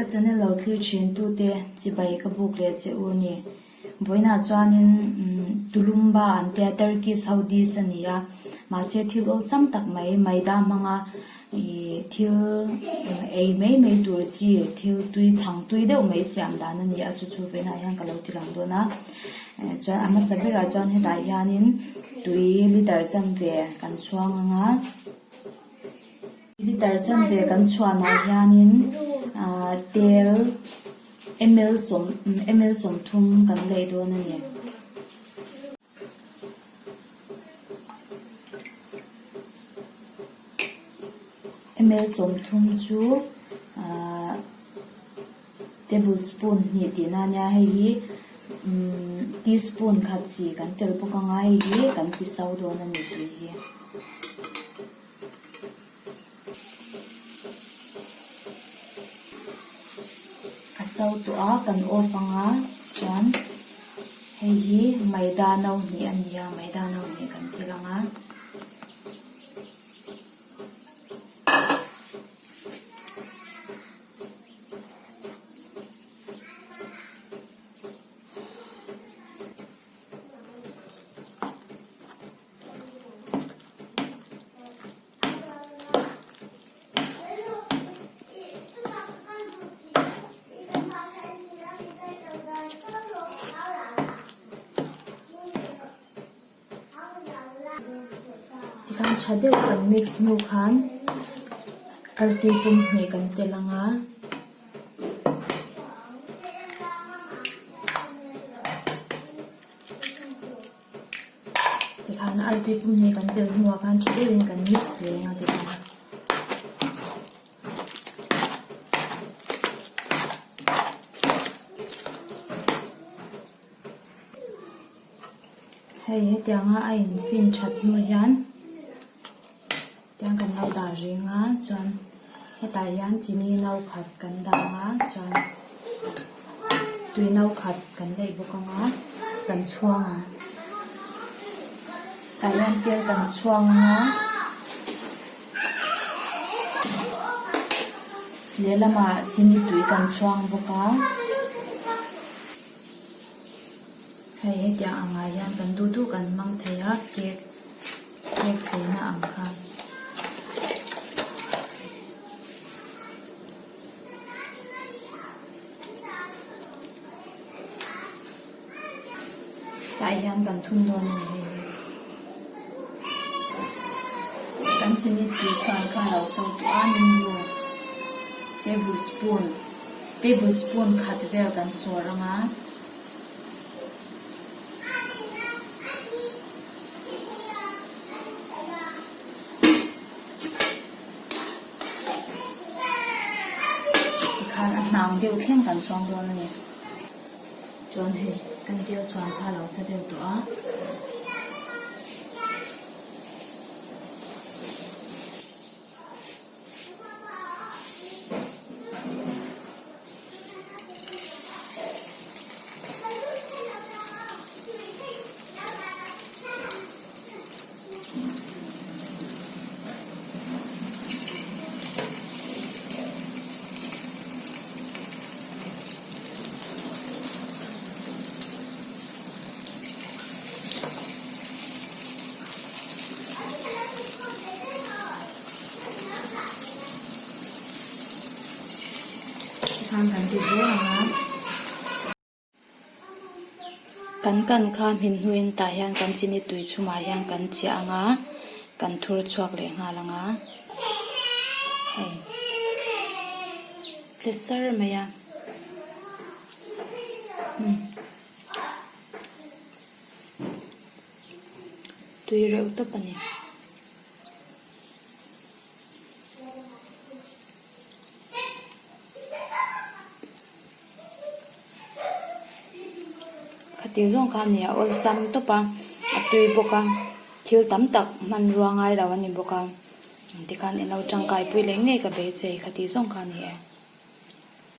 Ka channel lo thlir thin tute chibai ka buk leh che u a ni. Vawiinah chuanin Tulumba an tia Turkish ho dish a ni a, mahse thil awlsam tak mai maida hmanga ih thil ei mai mai tur chi thil tui chhang tui deuh mai siam dan a ni a, chu chu vawiinah hian ka lo ti lang dawn a. Chuan a hmasa berah chuan hetah hianin tui liter chanve kan chhuang ang a. Liter chanve kan chhuanah hianin ah tel ml sawm ml 30 kan leih dawn a ni. Ml 30 chu ah table spoon hnih tihna a nia hei hi umm teaspoon khat chi kan tel bawk anga hei hi kan ti so dawn a ni tui hi. A so tawh a kan off ang a chuan hei hi maida no hnih a ni a maida no hnih kan tel ang a. Tikhan tha deuh kan mix hnu khan artui pum hnih kan tel ang a. Tikhan artui pum hnih kan tel hnuah khan tha deuhin kan mix leng a tikhan. Hei hetianga a in fin that hnu hian tiang kan lo dah reng a chuan hetah hian chini no khat kan dah ang a chuan tui no khat kan leih bawk ang a kan chhuang ang tah hian tel kan chhuang ang a lehlamah chini tui kan chhuang bawk a. Hei hetiang angah hian kan duh duh kan hmang thei a cake cake cheina ang kha. Tah hian kan thun dawn a ni hei hi. Kan chini tui chuan kha a lo so tawh a nimbu table spoon table spoon khat vel kan sawr ang a. Tikhan a hnang deuh thleng kan chhuang dawn a ni. Chuan hei kan tel chhuan kha a lo sa deuh tawh a. Tikhan kan ti zel ang a. Kan kan kha hmin hnuin tah hian kan chini tui chhumah hian kan chiah ang a, kan thur chhuak leh nghal ang a. Hei tle sar mai a. Tui reuh tawp a ni. Khati zawng kha a ni a awlsam tawp a, a tui bawk a, thil tam tak hmanrua ngai lo a ni bawk a, tikhan ilo tangkai pui leh ngei ka beisei khati zawng kha a ni e.